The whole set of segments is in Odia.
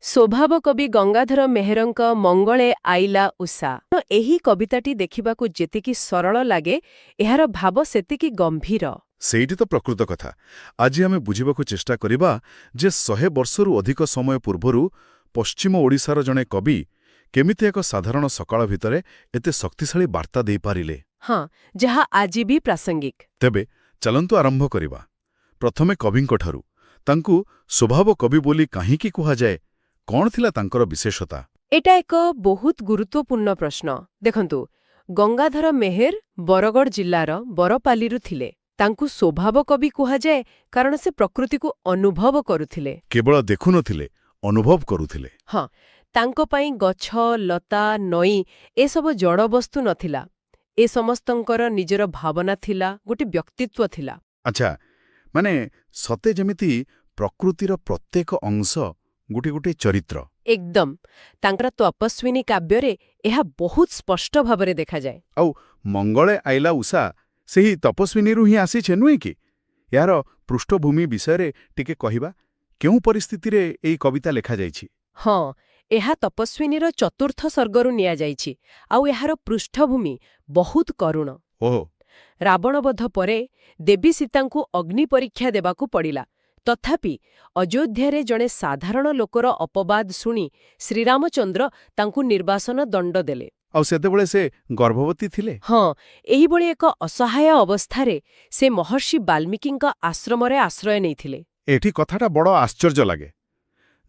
ସ୍ୱଭାବ କବି ଗଙ୍ଗାଧର ମେହେରଙ୍କ ମଙ୍ଗଳେ ଆଇଲା ଉଷା। ଏହି କବିତାଟି ଦେଖିବାକୁ ଯେତିକି ସରଳ ଲାଗେ, ଏହାର ଭାବ ସେତିକି ଗମ୍ଭୀର। ସେଇଠି ତ ପ୍ରକୃତ କଥା। ଆଜି ଆମେ ବୁଝିବାକୁ ଚେଷ୍ଟା କରିବା ଯେ 100 ବର୍ଷରୁ ଅଧିକ ସମୟ ପୂର୍ବରୁ ପଶ୍ଚିମ ଓଡ଼ିଶାର ଜଣେ କବି କେମିତି ଏକ ସାଧାରଣ ସକାଳ ଭିତରେ ଏତେ ଶକ୍ତିଶାଳୀ ବାର୍ତ୍ତା ଦେଇପାରିଲେ। ହଁ, ଯାହା ଆଜି ବି ପ୍ରାସଙ୍ଗିକ। ତେବେ ଚାଲନ୍ତୁ ଆରମ୍ଭ କରିବା। ପ୍ରଥମେ କବିଙ୍କଠାରୁ। ତାଙ୍କୁ ସ୍ୱଭାବ କବି ବୋଲି କାହିଁକି କୁହାଯାଏ? କ'ଣ ଥିଲା ତାଙ୍କର ବିଶେଷତା? ଏଇଟା ଏକ ବହୁତ ଗୁରୁତ୍ୱପୂର୍ଣ୍ଣ ପ୍ରଶ୍ନ। ଦେଖନ୍ତୁ, ଗଙ୍ଗାଧର ମେହେର ବରଗଡ଼ ଜିଲ୍ଲାର ବରପାଲିରୁ ଥିଲେ। ତାଙ୍କୁ ସ୍ୱଭାବ କବି କୁହାଯାଏ କାରଣ ସେ ପ୍ରକୃତିକୁ ଅନୁଭବ କରୁଥିଲେ। କେବଳ ଦେଖୁନଥିଲେ, ଅନୁଭବ କରୁଥିଲେ। ହଁ, ତାଙ୍କ ପାଇଁ ଗଛ, ଲତା, ନଈ ଏସବୁ ଜଡ଼ ବସ୍ତୁ ନଥିଲା। ଏ ସମସ୍ତଙ୍କର ନିଜର ଭାବନା ଥିଲା, ଗୋଟେ ବ୍ୟକ୍ତିତ୍ୱ ଥିଲା। ଆଚ୍ଛା, ମାନେ ସତେ ଯେମିତି ପ୍ରକୃତିର ପ୍ରତ୍ୟେକ ଅଂଶ ଗୋଟିଏ ଗୋଟିଏ ଚରିତ୍ର। ଏକଦମ। ତାଙ୍କର ତପସ୍ୱିନୀ କାବ୍ୟରେ ଏହା ବହୁତ ସ୍ପଷ୍ଟ ଭାବରେ ଦେଖାଯାଏ। ଆଉ ମଙ୍ଗଳେ ଆଇଲା ଉଷା ସେହି ତପସ୍ୱିନୀରୁ ହିଁ ଆସିছে, ନୁହେଁ କି? ଏହାର ପୃଷ୍ଠଭୂମି ବିଷୟରେ ଟିକେ କହିବା। କେଉଁ ପରିସ୍ଥିତିରେ ଏଇ କବିତା ଲେଖାଯାଇଛି? ହଁ, ଏହା ତପସ୍ୱିନୀର ଚତୁର୍ଥ ସର୍ଗରୁ ନିଆଯାଇଛି ଆଉ ଏହାର ପୃଷ୍ଠଭୂମି ବହୁତ କରୁଣ। ରାବଣବଧ ପରେ ଦେବୀ ସୀତାଙ୍କୁ ଅଗ୍ନି ପରୀକ୍ଷା ଦେବାକୁ ପଡ଼ିଲା। ତଥାପି ଅଯୋଧ୍ୟାରେ ଜଣେ ସାଧାରଣ ଲୋକର ଅପବାଦ ଶୁଣି ଶ୍ରୀରାମଚନ୍ଦ୍ର ତାଙ୍କୁ ନିର୍ବାସନ ଦଣ୍ଡ ଦେଲେ। ଆଉ ସେତେବେଳେ ସେ ଗର୍ଭବତୀ ଥିଲେ। ହଁ, ଏହିଭଳି ଏକ ଅସହାୟ ଅବସ୍ଥାରେ ସେ ମହର୍ଷି ବାଲ୍ମୀକିଙ୍କ ଆଶ୍ରମରେ ଆଶ୍ରୟ ନେଇଥିଲେ। ଏଠି କଥାଟା ବଡ଼ ଆଶ୍ଚର୍ଯ୍ୟ ଲାଗେ।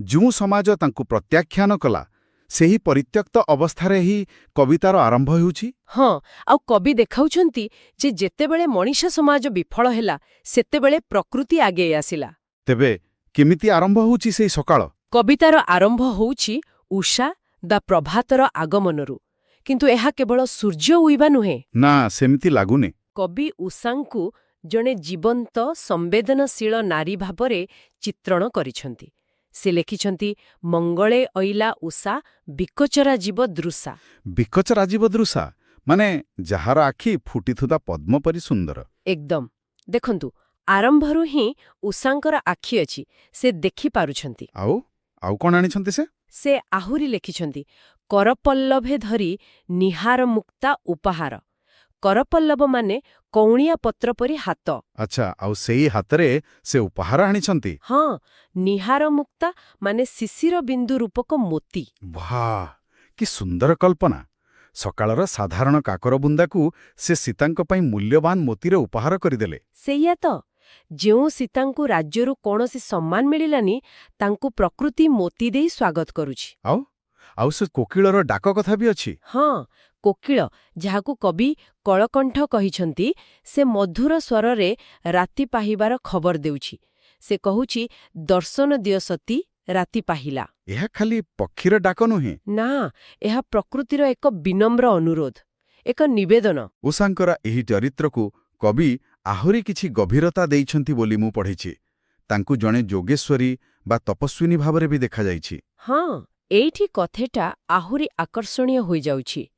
ଯେଉଁ ସମାଜ ତାଙ୍କୁ ପ୍ରତ୍ୟାଖ୍ୟାନ କଲା, ସେହି ପରିତ୍ୟକ୍ତ ଅବସ୍ଥାରେ ହିଁ କବିତାର ଆରମ୍ଭ ହେଉଛି। ହଁ, ଆଉ କବି ଦେଖାଉଛନ୍ତି ଯେ ଯେତେବେଳେ ମଣିଷ ସମାଜ ବିଫଳ ହେଲା, ସେତେବେଳେ ପ୍ରକୃତି ଆଗେଇ ଆସିଲା। ତେବେ କେମିତି ଆରମ୍ଭ ହେଉଛି ସେଇ ସକାଳ? କବିତାର ଆରମ୍ଭ ହେଉଛି ଉଷା ବା ପ୍ରଭାତର ଆଗମନରୁ। କିନ୍ତୁ ଏହା କେବଳ ସୂର୍ଯ୍ୟ ଉଇବା ନୁହେଁ। ନା, ସେମିତି ଲାଗୁନି। କବି ଉଷାଙ୍କୁ ଜଣେ ଜୀବନ୍ତ ସମ୍ବେଦନଶୀଳ ନାରୀ ଭାବରେ ଚିତ୍ରଣ କରିଛନ୍ତି। ସେ ଲେଖିଛନ୍ତି, "ମଙ୍ଗଳେ ଅଇଲା ଉଷା ବିକଚରା ଜୀବ ଦୃଶା"। ବିକଚ ରାଜୀବ ଦୃଶା, ମାନେ ଯାହାର ଆଖି ଫୁଟିଥିବା ପଦ୍ମ ପରି ସୁନ୍ଦର। ଏକଦମ। ଦେଖନ୍ତୁ, ଆରମ୍ଭରୁ ହିଁ ଉଷାଙ୍କର ଆଖି ଅଛି, ସେ ଦେଖିପାରୁଛନ୍ତି। ଆଉ କ'ଣ ଆଣିଛନ୍ତି ସେ? ସେ ଆହୁରି ଲେଖିଛନ୍ତି, "କରପଲ୍ଲଭେ ଧରି ନିହାର ମୁକ୍ତା ଉପହାର"। କରପଲ୍ଲବ ମାନେ କଉଣିଆ ପତ୍ର ପରି ହାତ। ଆଚ୍ଛା, ଆଉ ସେଇ ହାତରେ ସେ ଉପହାର ଆଣିଛନ୍ତି। ହଁ, ନିହାର ମୁକ୍ତା ମାନେ ଶିଶିର ବିନ୍ଦୁ ରୂପକ ମୋତି। ବାଃ, କି ସୁନ୍ଦର କଳ୍ପନା! ସକାଳର ସାଧାରଣ କାକର ବୁନ୍ଦାକୁ ସେ ସୀତାଙ୍କ ପାଇଁ ମୂଲ୍ୟବାନ ମୋତିରେ ଉପହାର କରିଦେଲେ। ସେଇଆ ତ। ଯେଉଁ ସୀତାଙ୍କୁ ରାଜ୍ୟରୁ କୌଣସି ସମ୍ମାନ ମିଳିଲାନି, ତାଙ୍କୁ ପ୍ରକୃତି ମୋତି ଦେଇ ସ୍ୱାଗତ କରୁଛି। ଆଉ ସେ କୋକିଳର ଡାକ କଥା ବି ଅଛି। ହଁ, କୋକିଳ, ଯାହାକୁ କବି କଳକଣ୍ଠ କହିଛନ୍ତି, ସେ ମଧୁର ସ୍ୱରରେ ରାତି ପାହିବାର ଖବର ଦେଉଛି। ସେ କହୁଛି, "ଦର୍ଶନ ଦିଅ ସତୀ, ରାତି ପାହିଲା"। ଏହା ଖାଲି ପକ୍ଷୀର ଡାକ ନୁହେଁ। ନା, ଏହା ପ୍ରକୃତିର ଏକ ବିନମ୍ର ଅନୁରୋଧ, ଏକ ନିବେଦନ। ଉଷାଙ୍କର ଏହି ଚରିତ୍ରକୁ କବି ଆହୁରି କିଛି ଗଭୀରତା ଦେଇଛନ୍ତି ବୋଲି ମୁଁ ପଢ଼ିଛି। ତାଙ୍କୁ ଜଣେ ଯୋଗେଶ୍ୱରୀ ବା ତପସ୍ୱିନୀ ଭାବରେ ବି ଦେଖାଯାଇଛି। ହଁ, ଏଇଠି କଥାଟା ଆହୁରି ଆକର୍ଷଣୀୟ ହୋଇଯାଉଛି।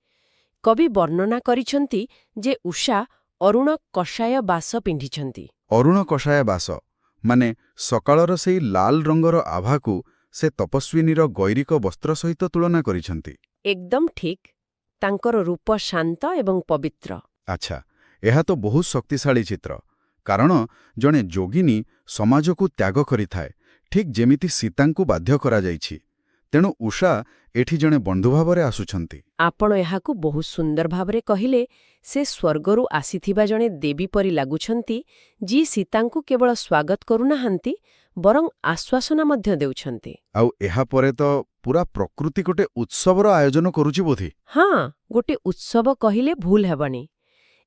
କବି ବର୍ଣ୍ଣନା କରିଛନ୍ତି ଯେ ଉଷା ଅରୁଣ କଷାୟ ବାସ ପିନ୍ଧିଛନ୍ତି। ଅରୁଣ କଷାୟ ବାସ, ମାନେ ସକାଳର ସେଇ ଲାଲ ରଙ୍ଗର ଆଭାକୁ ସେ ତପସ୍ୱିନୀର ଗୈରିକ ବସ୍ତ୍ର ସହିତ ତୁଳନା କରିଛନ୍ତି। ଏକଦମ ଠିକ୍। ତାଙ୍କର ରୂପ ଶାନ୍ତ ଏବଂ ପବିତ୍ର। ଆଚ୍ଛା, ଏହା ତ ବହୁତ ଶକ୍ତିଶାଳୀ ଚିତ୍ର, କାରଣ ଜଣେ ଯୋଗିନୀ ସମାଜକୁ ତ୍ୟାଗ କରିଥାଏ, ଠିକ୍ ଯେମିତି ସୀତାଙ୍କୁ ବାଧ୍ୟ କରାଯାଇଛି। ତେଣୁ ଉଷା ଏଠି ଜଣେ ବନ୍ଧୁ ଭାବରେ ଆସୁଛନ୍ତି। ଆପଣ ଏହାକୁ ବହୁତ ସୁନ୍ଦର ଭାବରେ କହିଲେ। ସେ ସ୍ୱର୍ଗରୁ ଆସିଥିବା ଜଣେ ଦେବୀ ପରି ଲାଗୁଛନ୍ତି, ଯିଏ ସୀତାଙ୍କୁ କେବଳ ସ୍ୱାଗତ କରୁନାହାନ୍ତି, ବରଂ ଆଶ୍ୱାସନା ମଧ୍ୟ ଦେଉଛନ୍ତି। ଆଉ ଏହାପରେ ତ ପୁରା ପ୍ରକୃତି ଗୋଟେ ଉତ୍ସବର ଆୟୋଜନ କରୁଛି ବୋଧେ। ହଁ, ଗୋଟେ ଉତ୍ସବ କହିଲେ ଭୁଲ ହେବନି।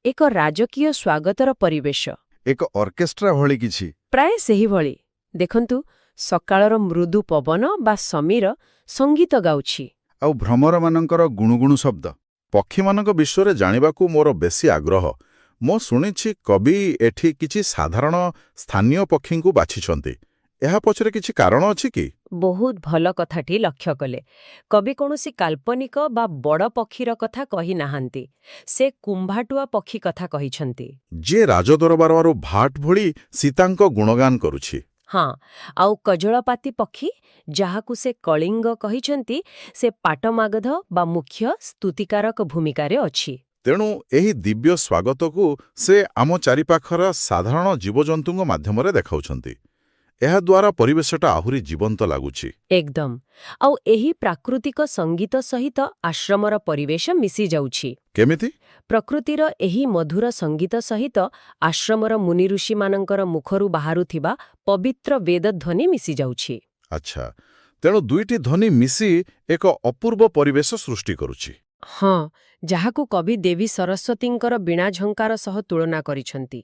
ଏକ ରାଜକୀୟ ସ୍ୱାଗତର ପରିବେଶ। ଏକ ଅର୍କେଷ୍ଟ୍ରା ଭଳି କିଛି। ପ୍ରାୟ ସେହିଭଳି। ଦେଖନ୍ତୁ, ସକାଳର ମୃଦୁ ପବନ ବା ସମୀର ସଙ୍ଗୀତ ଗାଉଛି। ଆଉ ଭ୍ରମରମାନଙ୍କର ଗୁଣୁଗୁଣୁ ଶବ୍ଦ। ପକ୍ଷୀମାନଙ୍କ ବିଷୟରେ ଜାଣିବାକୁ ମୋର ବେଶୀ ଆଗ୍ରହ। ମୁଁ ଶୁଣିଛି କବି ଏଠି କିଛି ସାଧାରଣ ସ୍ଥାନୀୟ ପକ୍ଷୀଙ୍କୁ ବାଛିଛନ୍ତି। ଏହା ପଛରେ କିଛି କାରଣ ଅଛି କି? ବହୁତ ଭଲ କଥାଟି ଲକ୍ଷ୍ୟ କଲେ। କବି କୌଣସି କାଳ୍ପନିକ ବା ବଡ଼ ପକ୍ଷୀର କଥା କହିନାହାନ୍ତି। ସେ କୁମ୍ଭାଟୁଆ ପକ୍ଷୀ କଥା କହିଛନ୍ତି। ଯିଏ ରାଜଦରବାରରୁ ଭାଟ ଭଳି ସୀତାଙ୍କ ଗୁଣଗାନ କରୁଛି। ହଁ, ଆଉ କଜଳପାତି ପକ୍ଷୀ, ଯାହାକୁ ସେ କଳିଙ୍ଗ କହିଛନ୍ତି, ସେ ପାଟମାଗଧ ବା ମୁଖ୍ୟ ସ୍ତୁତିକାରକ ଭୂମିକାରେ ଅଛି। ତେଣୁ ଏହି ଦିବ୍ୟ ସ୍ୱାଗତକୁ ସେ ଆମ ଚାରିପାଖର ସାଧାରଣ ଜୀବଜନ୍ତୁଙ୍କ ମାଧ୍ୟମରେ ଦେଖାଉଛନ୍ତି। ଏହାଦ୍ୱାରା ପରିବେଶଟା ଆହୁରି ଜୀବନ୍ତ ଲାଗୁଛି। ଏକଦମ। ଆଉ ଏହି ପ୍ରାକୃତିକ ସଙ୍ଗୀତ ସହିତ ଆଶ୍ରମର ପରିବେଶ ମିଶିଯାଉଛି। କେମିତି? ପ୍ରକୃତିର ଏହି ମଧୁର ସଙ୍ଗୀତ ସହିତ ଆଶ୍ରମର ମୁନିଋଷିମାନଙ୍କର ମୁଖରୁ ବାହାରୁଥିବା ପବିତ୍ର ବେଦଧ୍ୱନି ମିଶିଯାଉଛି। ଆଚ୍ଛା, ତେଣୁ ଦୁଇଟି ଧ୍ୱନି ମିଶି ଏକ ଅପୂର୍ବ ପରିବେଶ ସୃଷ୍ଟି କରୁଛି। ହଁ, ଯାହାକୁ କବି ଦେବୀ ସରସ୍ୱତୀଙ୍କର ବୀଣାଝଙ୍କାର ସହ ତୁଳନା କରିଛନ୍ତି।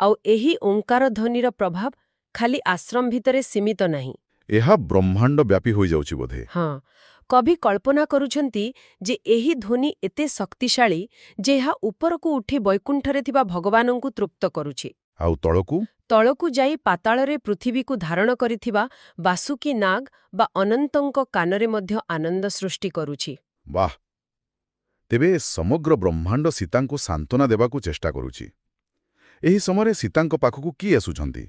ଆଉ ଏହି ଓଙ୍କାର ଧ୍ୱନିର ପ୍ରଭାବ ଖାଲି ଆଶ୍ରମ ଭିତରେ ସୀମିତ ନାହିଁ। ଏହା ବ୍ରହ୍ମାଣ୍ଡ ବ୍ୟାପୀ ହୋଇଯାଉଛି ବୋଧେ। ହଁ, କବି କଳ୍ପନା କରୁଛନ୍ତି ଯେ ଏହି ଧ୍ୱନି ଏତେ ଶକ୍ତିଶାଳୀ ଯେ ଏହା ଉପରକୁ ଉଠି ବୈକୁଣ୍ଠରେ ଥିବା ଭଗବାନଙ୍କୁ ତୃପ୍ତ କରୁଛି। ଆଉ ତଳକୁ? ତଳକୁ ଯାଇ ପାତାଳରେ ପୃଥିବୀକୁ ଧାରଣ କରିଥିବା ବାସୁକୀ ନାଗ ବା ଅନନ୍ତଙ୍କ କାନରେ ମଧ୍ୟ ଆନନ୍ଦ ସୃଷ୍ଟି କରୁଛି। ବାଃ! ତେବେ ସମଗ୍ର ବ୍ରହ୍ମାଣ୍ଡ ସୀତାଙ୍କୁ ସାନ୍ତ୍ୱନା ଦେବାକୁ ଚେଷ୍ଟା କରୁଛି। ଏହି ସମୟରେ ସୀତାଙ୍କ ପାଖକୁ କିଏ ଆସୁଛନ୍ତି?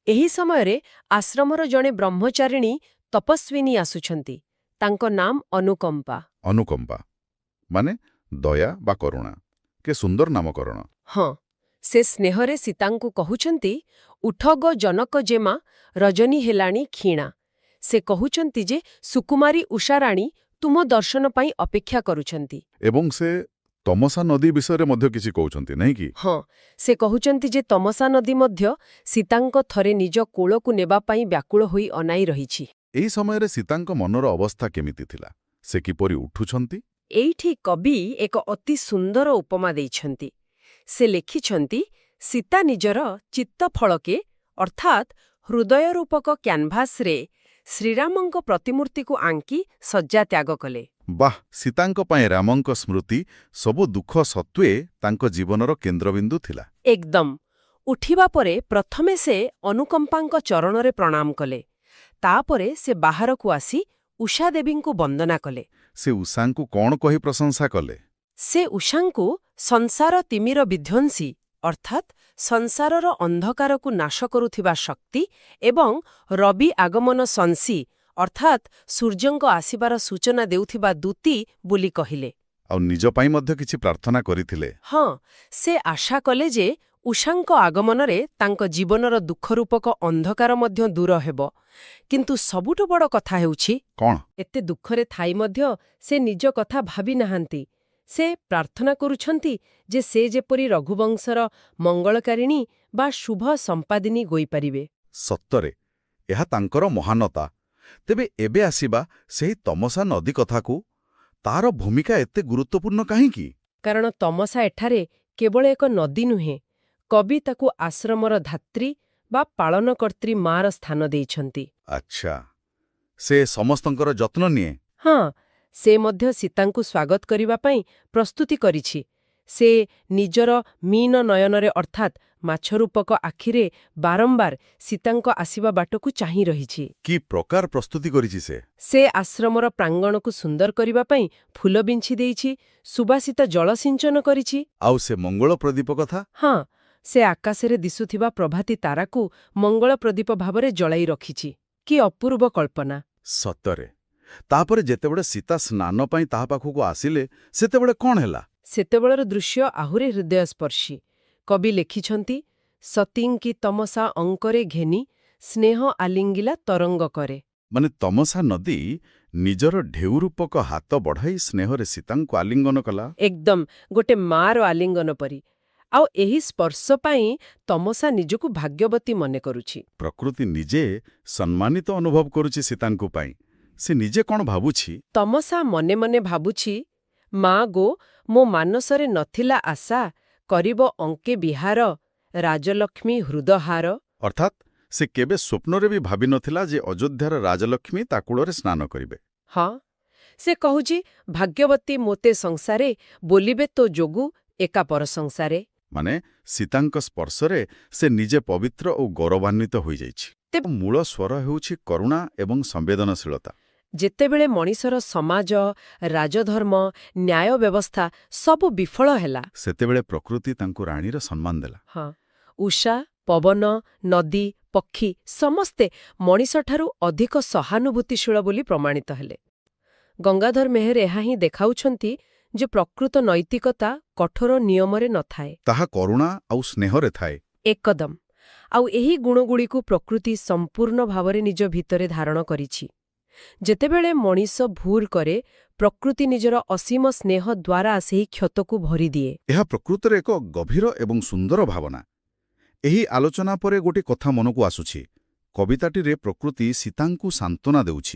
ଏହି ସମୟରେ ଆଶ୍ରମର ଜଣେ ବ୍ରହ୍ମଚାରିଣୀ ତପସ୍ୱିନୀ ଆସୁଛନ୍ତି। ତାଙ୍କ ନାମ ଅନୁକମ୍ପା। ଅନୁକମ୍ପା, ମାନେ ଦୟା ବା କରୁଣା। କେ ସୁନ୍ଦର ନାମକରଣ! ହଁ, ସେ ସ୍ନେହରେ ସୀତାଙ୍କୁ କହୁଛନ୍ତି, ଉଠ ଗୋ ଜନକ ଜେମା, ରଜନୀ ହେଲାଣି କ୍ଷୀଣା। ସେ କହୁଛନ୍ତି ଯେ ସୁକୁମାରୀ ଉଷାରାଣୀ ତୁମ ଦର୍ଶନ ପାଇଁ ଅପେକ୍ଷା କରୁଛନ୍ତି। ଏବଂ ସେ ତମସା ନଦୀ ବିଷୟରେ ମଧ୍ୟ କିଛି କହୁଛନ୍ତି, ନାହିଁ କି? ହଁ, ସେ କହୁଛନ୍ତି ଯେ ତମସା ନଦୀ ମଧ୍ୟ ସୀତାଙ୍କ ଥରେ ନିଜ କୋଳକୁ ନେବା ପାଇଁ ବ୍ୟାକୁଳ ହୋଇ ଅନାଇ ରହିଛି। ଏହି ସମୟରେ ସୀତାଙ୍କ ମନର ଅବସ୍ଥା କେମିତି ଥିଲା? ସେ କିପରି ଉଠୁଛନ୍ତି? ଏଇଠି କବି ଏକ ଅତି ସୁନ୍ଦର ଉପମା ଦେଇଛନ୍ତି। ସେ ଲେଖିଛନ୍ତି, ସୀତା ନିଜର ଚିତ୍ତଫଳକେ, ଅର୍ଥାତ୍ ହୃଦୟ ରୂପକ କ୍ୟାନଭାସରେ ଶ୍ରୀରାମଙ୍କ ପ୍ରତିମୂର୍ତ୍ତିକୁ ଆଙ୍କି ଶଯ୍ୟା ତ୍ୟାଗ କଲେ। ବାଃ! ସୀତାଙ୍କ ପାଇଁ ରାମଙ୍କ ସ୍ମୃତି ସବୁ ଦୁଃଖ ସତ୍ତ୍ୱେ ତାଙ୍କ ଜୀବନର କେନ୍ଦ୍ରବିନ୍ଦୁ ଥିଲା। ଏକଦମ। ଉଠିବା ପରେ ପ୍ରଥମେ ସେ ଅନୁକମ୍ପାଙ୍କ ଚରଣରେ ପ୍ରଣାମ କଲେ। ତାପରେ ସେ ବାହାରକୁ ଆସି ଉଷାଦେବୀଙ୍କୁ ବନ୍ଦନା କଲେ। ସେ ଉଷାଙ୍କୁ କଣ କହି ପ୍ରଶଂସା କଲେ? ସେ ଉଷାଙ୍କୁ ସଂସାର ତିମିର ବିଧ୍ୱଂସୀ, ଅର୍ଥାତ୍ ସଂସାରର ଅନ୍ଧକାରକୁ ନାଶ କରୁଥିବା ଶକ୍ତି, ଏବଂ ରବି ଆଗମନ ସଂସୀ, ଅର୍ଥାତ୍ ସୂର୍ଯ୍ୟଙ୍କ ଆସିବାର ସୂଚନା ଦେଉଥିବା ଦୂତୀ ବୋଲି କହିଲେ। ଆଉ ନିଜ ପାଇଁ ମଧ୍ୟ କିଛି ପ୍ରାର୍ଥନା କରିଥିଲେ? ହଁ, ସେ ଆଶା କଲେ ଯେ ଉଷାଙ୍କ ଆଗମନରେ ତାଙ୍କ ଜୀବନର ଦୁଃଖରୂପକ ଅନ୍ଧକାର ମଧ୍ୟ ଦୂର ହେବ। କିନ୍ତୁ ସବୁଠୁ ବଡ଼ କଥା ହେଉଛି, କଣ? ଏତେ ଦୁଃଖରେ ଥାଇ ମଧ୍ୟ ସେ ନିଜ କଥା ଭାବି ନାହାନ୍ତି। ସେ ପ୍ରାର୍ଥନା କରୁଛନ୍ତି ଯେ ସେ ଯେପରି ରଘୁବଂଶର ମଙ୍ଗଳକାରିଣୀ ବା ଶୁଭ ସମ୍ପାଦିନୀ ହୋଇପାରିବେ। ସତରେ ଏହା ତାଙ୍କର ମହାନତା। ତେବେ ଏବେ ଆସିବା ସେହି ତମସା ନଦୀ କଥାକୁ। ତାର ଭୂମିକା ଏତେ ଗୁରୁତ୍ୱପୂର୍ଣ୍ଣ କାହିଁକି? କାରଣ ତମସା ଏଠାରେ କେବଳ ଏକ ନଦୀ ନୁହେଁ, କବି ତାକୁ ଆଶ୍ରମର ଧାତ୍ରୀ ବା ପାଳନକର୍ତ୍ରୀ ମାର ସ୍ଥାନ ଦେଇଛନ୍ତି। ଆଚ୍ଛା, ସେ ସମସ୍ତଙ୍କର ଯତ୍ନ ନିଏ। ହଁ, ସେ ମଧ୍ୟ ସୀତାଙ୍କୁ ସ୍ୱାଗତ କରିବା ପାଇଁ ପ୍ରସ୍ତୁତି କରିଛି। ସେ ନିଜର ମୀନ ନୟନରେ, ଅର୍ଥାତ୍ ମାଛରୂପକ ଆଖିରେ, ବାରମ୍ବାର ସୀତାଙ୍କ ଆସିବା ବାଟକୁ ଚାହିଁ ରହିଛି। କି ପ୍ରକାର ପ୍ରସ୍ତୁତି କରିଛି ସେ? ସେ ଆଶ୍ରମର ପ୍ରାଙ୍ଗଣକୁ ସୁନ୍ଦର କରିବା ପାଇଁ ଫୁଲ ବିଞ୍ଛି ଦେଇଛି, ସୁବାସିତ ଜଳ ସିଞ୍ଚନ କରିଛି। ଆଉ ସେ ମଙ୍ଗଳ ପ୍ରଦୀପ କଥା? ହଁ, ସେ ଆକାଶରେ ଦିଶୁଥିବା ପ୍ରଭାତୀ ତାରାକୁ ମଙ୍ଗଳ ପ୍ରଦୀପ ଭାବରେ ଜଳାଇ ରଖିଛି। କି ଅପୂର୍ବ କଳ୍ପନା! ସତରେ। ତାପରେ ଯେତେବେଳେ ସୀତା ସ୍ନାନ ପାଇଁ ତାହା ପାଖକୁ ଆସିଲେ, ସେତେବେଳେ କଣ ହେଲା? ସେତେବେଳର ଦୃଶ୍ୟ ଆହୁରି ହୃଦୟସ୍ପର୍ଶୀ। କବି ଲେଖିଛନ୍ତି, ସତୀଙ୍କି ତମସା ଅଙ୍କରେ ଘେନି ସ୍ନେହ ଆଲିଙ୍ଗିଲା ତରଙ୍ଗ କରେ। ମାନେ ତମସା ନଦୀ ନିଜର ଢେଉରୂପକ ହାତ ବଢ଼ାଇ ସ୍ନେହରେ ସୀତାଙ୍କୁ ଆଲିଙ୍ଗନ କଲା। ଏକଦମ, ଗୋଟେ ମାର ଆଲିଙ୍ଗନ ପରି। ଆଉ ଏହି ସ୍ପର୍ଶ ପାଇଁ ତମସା ନିଜକୁ ଭାଗ୍ୟବତୀ ମନେ କରୁଛି। ପ୍ରକୃତି ନିଜେ ସମ୍ମାନିତ ଅନୁଭବ କରୁଛି ସୀତାଙ୍କୁ ପାଇଁ। ସେ ନିଜେ କଣ ଭାବୁଛି? ତମସା ମନେ ମନେ ଭାବୁଛି, ମା ଗୋ, ମୋ ମାନସରେ ନଥିଲା ଆଶା କରିବ ଅଙ୍କେ ବିହାର ରାଜଲକ୍ଷ୍ମୀ ହୃଦହାର। ଅର୍ଥାତ୍ ସେ କେବେ ସ୍ୱପ୍ନରେ ବି ଭାବିନଥିଲା ଯେ ଅଯୋଧ୍ୟାର ରାଜଲକ୍ଷ୍ମୀ ତା କୂଳରେ ସ୍ନାନ କରିବେ। ହଁ, ସେ କହୁଛି, ଭାଗ୍ୟବତୀ ମୋତେ ସଂସାରେ ବୋଲିବେ ତୋ ଯୋଗୁ ଏକା ପର ସଂସାରେ। ମାନେ ସୀତାଙ୍କ ସ୍ପର୍ଶରେ ସେ ନିଜେ ପବିତ୍ର ଓ ଗୌରବାନ୍ୱିତ ହୋଇଯାଇଛି। ମୂଳ ସ୍ୱର ହେଉଛି କରୁଣା ଏବଂ ସମ୍ବେଦନଶୀଳତା। ଯେତେବେଳେ ମଣିଷର ସମାଜ, ରାଜଧର୍ମ, ନ୍ୟାୟ ବ୍ୟବସ୍ଥା ସବୁ ବିଫଳ ହେଲା, ସେତେବେଳେ ପ୍ରକୃତି ତାଙ୍କୁ ରାଣୀର ସମ୍ମାନ ଦେଲା। ହଁ, ଉଷା, ପବନ, ନଦୀ, ପକ୍ଷୀ ସମସ୍ତେ ମଣିଷଠାରୁ ଅଧିକ ସହାନୁଭୂତିଶୀଳ ବୋଲି ପ୍ରମାଣିତ ହେଲେ। ଗଙ୍ଗାଧର ମେହେର ଏହା ହିଁ ଦେଖାଉଛନ୍ତି ଯେ ପ୍ରକୃତ ନୈତିକତା କଠୋର ନିୟମରେ ନଥାଏ। ତାହା କରୁଣା ଆଉ ସ୍ନେହରେ ଥାଏ। ଏକଦମ। ଆଉ ଏହି ଗୁଣଗୁଡ଼ିକୁ ପ୍ରକୃତି ସମ୍ପୂର୍ଣ୍ଣ ଭାବରେ ନିଜ ଭିତରେ ଧାରଣ କରିଛି। ଯେତେବେଳେ ମଣିଷ ଭୁଲ କରେ, ପ୍ରକୃତି ନିଜର ଅସୀମ ସ୍ନେହ ଦ୍ୱାରା ସେହି କ୍ଷତକୁ ଭରିଦିଏ। ଏହା ପ୍ରକୃତରେ ଏକ ଗଭୀର ଏବଂ ସୁନ୍ଦର ଭାବନା। ଏହି ଆଲୋଚନା ପରେ ଗୋଟିଏ କଥା ମନକୁ ଆସୁଛି। କବିତାଟିରେ ପ୍ରକୃତି ସୀତାଙ୍କୁ ସାନ୍ତ୍ୱନା ଦେଉଛି।